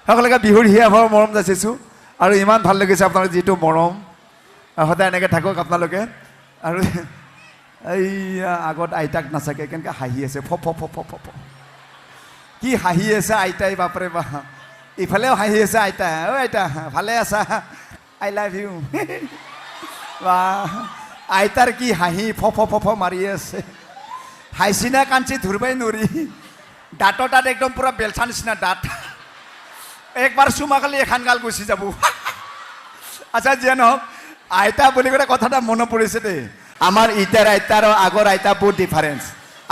সকলোকে বিহুৰ হিয়া ভৰ মৰম যাচিছোঁ আৰু ইমান ভাল লাগিছে আপোনালোকে যিটো মৰম সদায় এনেকৈ থাকক আপোনালোকে। আৰু এই আগত আইতাক নাচাকে কেনেকৈ হাঁহি আছে, ফ ফ ফ ফ ফ ফ কি হাঁহি আছে আইতাই, বাপৰে বাপ। ইফালেও হাঁহি আছে আইতা। অ' আইতা ভালে আছা? I love you. বা আইতাৰ কি হাঁহি, ফ ফ ফ ফ মাৰি আছে। হাঁহিচিনা কাঞ্চি ধৰবাই নৰি, দাঁতৰ তাত একদম পূৰা বেলচা নিচিনা দাঁত। একবাৰ চুমা খালি এখন গাল গুচি যাব। আচ্ছা যিয়ে নহওক, আইতা বুলি ক'লে কথা এটা মনত পৰিছে দেই। আমাৰ ইটাৰ আইতা আৰু আগৰ আইতা বহুত ডিফাৰেঞ্চ।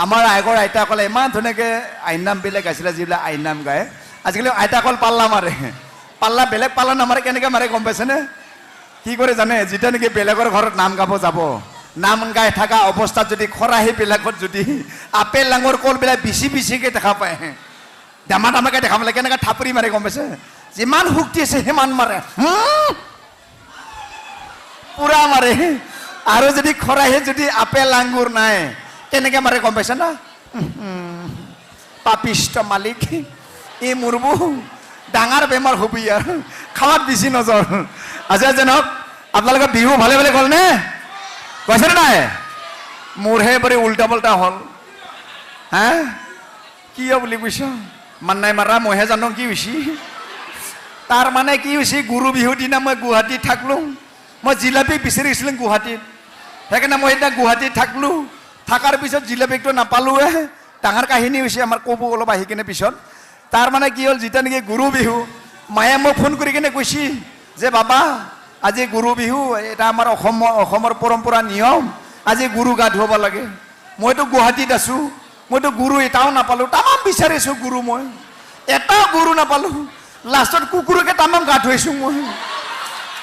আমাৰ আগৰ আইতাসকলে ইমান ধুনীয়াকৈ আইনামবিলাক গাইছিলে, যিবিলাক আইনাম গায়। আজিকালি আইতাসকল পাল্লা মাৰে, পাল্লা বেলেগ পাল্লা নামাৰে, কেনেকৈ মাৰে গম পাইছেনে? কি কৰে জানে? যেতিয়া নেকি বেলেগৰ ঘৰত নাম গাব যাব, নাম গাই থকা অৱস্থাত যদি খৰাহীবিলাকত যদি আপেল আঙুৰ কলবিলাক বেছি বেছিকৈ দেখা পায়, দামা দামাকৈ দেখা পালে কেনেকৈ থাপৰি মাৰে গম পাইছে? যিমান শক্তি আছে সিমান মাৰে, পুৰা মাৰে। আৰু যদি খৰাহীত যদি আপেল আঙুৰ নাই, কেনেকৈ মাৰে গম পাইছে না? পাপিষ্ট মালিক এই মৰব, ডাঙৰ বেমাৰ হবি আৰু খাৱাত বেছি নজৰ। আচ্ছা যেনক আপোনালোকৰ বিহু ভালে ভালে গ'লনে? কৈছেনে নাই? মোৰহে বৰে উল্টা পাল্টা হ'ল। হা কিয় বুলি কৈছ? মান নাই মাৰা, মইহে জানো কি হৈছে। তাৰ মানে কি হৈছে, গৰু বিহুৰ দিনা মই গুৱাহাটীত থাকলোঁ, মই জিলাপি বিচাৰিছিলোঁ গুৱাহাটীত, সেইকাৰণে মই সেইদিনা গুৱাহাটীত থাকলোঁ। থকাৰ পিছত জিলাপিটো নাপালোৱে। ডাঙৰ কাহিনী হৈছে আমাৰ, ক'ব অলপ আহি কিনে পিছত। তাৰ মানে কি হ'ল, যেতিয়া নেকি গৰু বিহু, মায়ে মোক ফোন কৰি কিনে কৈছি যে বাবা আজি গৰু বিহু, এটা আমাৰ অসমৰ পৰম্পৰা নিয়ম, আজি গৰু গা ধুৱাব লাগে। মইতো গুৱাহাটীত আছোঁ, মইতো গৰু এটাও নাপালোঁ, তামাম বিচাৰিছোঁ গৰু, মই এটাও গৰু নাপালোঁ। লাষ্টত কুকুৰকে তামাম গা ধুৱাইছোঁ মই,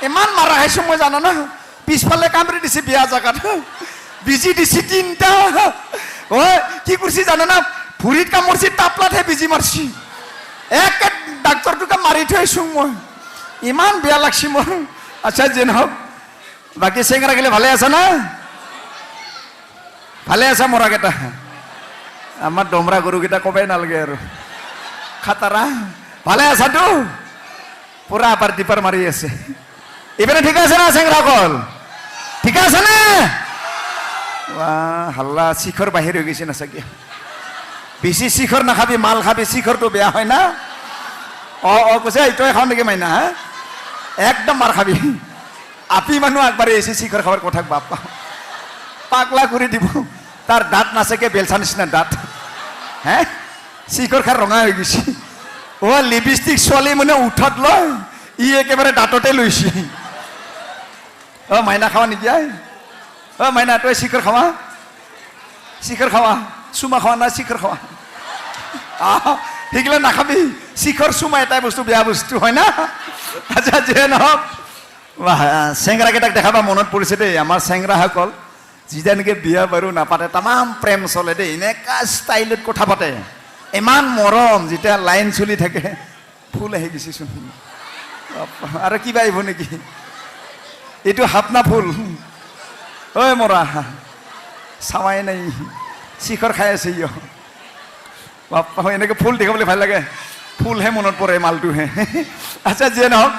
ইমান মাৰা খাইছোঁ মই জানা না। পিছফালে কামৰি দিছে বিয়া জেগাত, বিজি দিছে তিনিটা। ঐ কি কৰিছে জানা না, ভৰিত কামুৰিছে, টাপলাতহে বিজি মাৰছি, এক ডাক্তৰটোকে মাৰি থৈছোঁ মই, ইমান বেয়া লাগছে মোৰ। আচ্ছা যি নহওক, বাকী চেংৰা গেলে ভালে আছা না? ভালে আছা মৰাকেইটা? আমাৰ দমৰা গৰুকেইটা ক'বাই নালাগে আৰু, খাতাৰা। ভালে আছাতো? পুৰা আপাৰ টিপাৰ মাৰি আছে। ইপিনে ঠিক আছে না চেংৰাসকল? ঠিক আছে নে? হাল্লা শিখৰ বাহিৰ হৈ গৈছে না চাগে। বেছি শিখৰ নাখাবি, মাল খাবি, শিখৰটো বেয়া হয় না। অঁ অঁ কৈছে তই খাওঁ নেকি মাইনা? হা একদম মাৰ খাবি। আপি মানুহ আগবাঢ়ি আহিছে শিখৰ খাৱাৰ কথা, বাপ পাগলা কৰি দিব। তাৰ দাঁত নাচেকে বেলচা নিচিনা দাঁত, হে শিখৰ খাৰ ৰঙা হৈ গৈছে। অ' লিপষ্টিক ছোৱালী মানে উঠত লয়, ই একেবাৰে দাঁততে লৈছে। অ' মাইনা খাৱা নেকি? I অ' মাইনা তই শিখৰ খাৱা? শিখৰ খাৱা? চুমা খোৱা না শিখৰ খোৱা? আহ সেইগিলা নাখাবি, শিখৰ চুমা এটাই বস্তু বেয়া বস্তু হয় না। আচ্ছা যিয়ে নহওক, চেংৰাকেইটাক দেখাবা মনত পৰিছে দেই। আমাৰ চেংৰাসকল যেতিয়া নেকি বিয়া বাৰু নাপাতে, তামাম প্ৰেম চলে দেই, এনেকুৱা ষ্টাইলত কথা পাতে, ইমান মৰম। যেতিয়া লাইন চলি থাকে, ফুল আহি গৈছেচোন, আৰু কিবা আহিব নেকি? এইটো হাপনা ফুল। ঐ মৰা চাৱাই নাই, শিখৰ খাই আছে ইয়। বাপ্পা এনেকৈ ফুল দেখাবলৈ ভাল লাগে, ফুলহে মনত পৰে মালটোহে। আচ্ছা যিয়ে নহওক,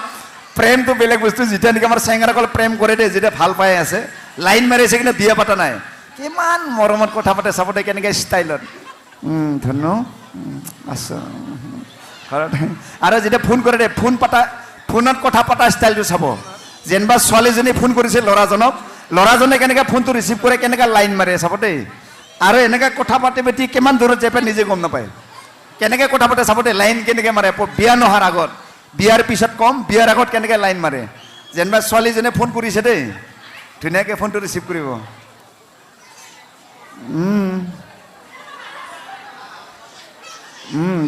প্ৰেমটো বেলেগ বস্তু। যেতিয়া নেকি আমাৰ চেংৰাসকল প্ৰেম কৰে দেই, যেতিয়া ভাল পাই আছে, লাইন মাৰি আছে কিন্তু বিয়া পাতা নাই, কিমান মৰমত কথা পাতে চাব দেই, কেনেকৈ ষ্টাইলত। ধুনু আছো ঘৰত। আৰু যেতিয়া ফোন কৰে দেই, ফোন পাতা, ফোনত কথা পতা ষ্টাইলটো চাব। যেনিবা ছোৱালীজনী ফোন কৰিছে ল'ৰাজনক, ল'ৰাজনে কেনেকৈ ফোনটো ৰিচিভ কৰে, কেনেকৈ লাইন মাৰে চাব দেই। আৰু এনেকৈ কথা পাতি পাতি কিমান দূৰত যাই পাই নিজে গম নাপায়। কেনেকৈ কথা পাতে চাব দেই, লাইন কেনেকৈ মাৰে বিয়া নোহোৱাৰ আগত, বিয়াৰ পিছত কম, বিয়াৰ আগত কেনেকৈ লাইন মাৰে। যেনিবা ছোৱালীজনীয়ে ফোন কৰিছে দেই, ধুনীয়াকৈ ফোনটো ৰিচিভ কৰিব।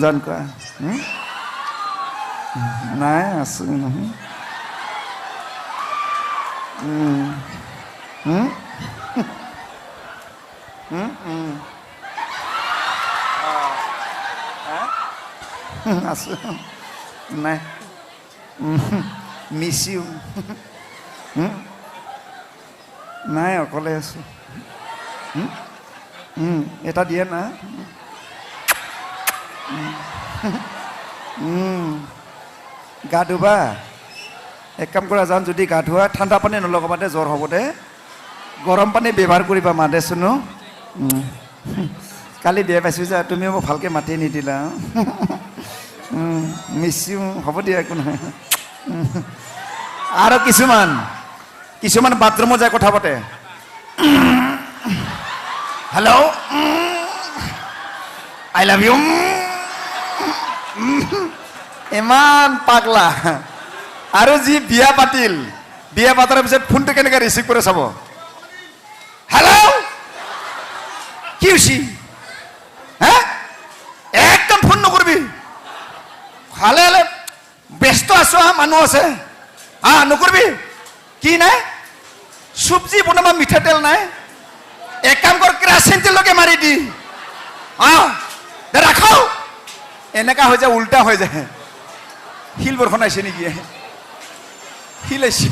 জান কোৱা নাই আছো নহয়। আছো নাই, মিছ you. নাই অকলে আছো। এটা দিয়ে না। গা ধুবা? এক কাম কৰা যাম, যদি গা ধোৱা ঠাণ্ডা পানী নলগাবা দে, জ্বৰ হ'ব দে। গৰম পানী ব্যৱহাৰ কৰিবা মা দেচোন। কালি বিয়া পাইছোঁ যে, তুমি মোক ভালকৈ মাতি নিদিলা। মিছ ইউ, হ'ব দিয়া, একো নহয়। আৰু কিছুমান কিছুমান বাথৰুমত যায় কথা পাতে, হেল্ল', I love you. ইমান পাগলা। আৰু যি বিয়া পাতিল, বিয়া পাতাৰ পিছত ফোনটো কেনেকৈ ৰিচিভ কৰে চাব, হেল্ল', কি হৈছে হে, একদম ফোন নকৰিবি, ভালে হলে ব্যস্ত আছো, হা, মানুহ আছে, হা, নকৰিবি। কি নাই, চব্জি বনাব মিঠাতেল নাই, এক কাম কৰ, কেৰাচিন তেলকে মাৰি দি, হা, দে ৰাখো। এনেকা হৈ যায়, উল্টা হৈ যায়। শিল বৰষুণ আহিছে নেকি? শিল আহিছে,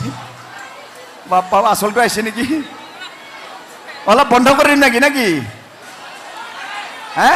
বাপা, আচলটো আহিছে নেকি? অলপ বন্ধ কৰি দিম নেকি, নেকি? হে।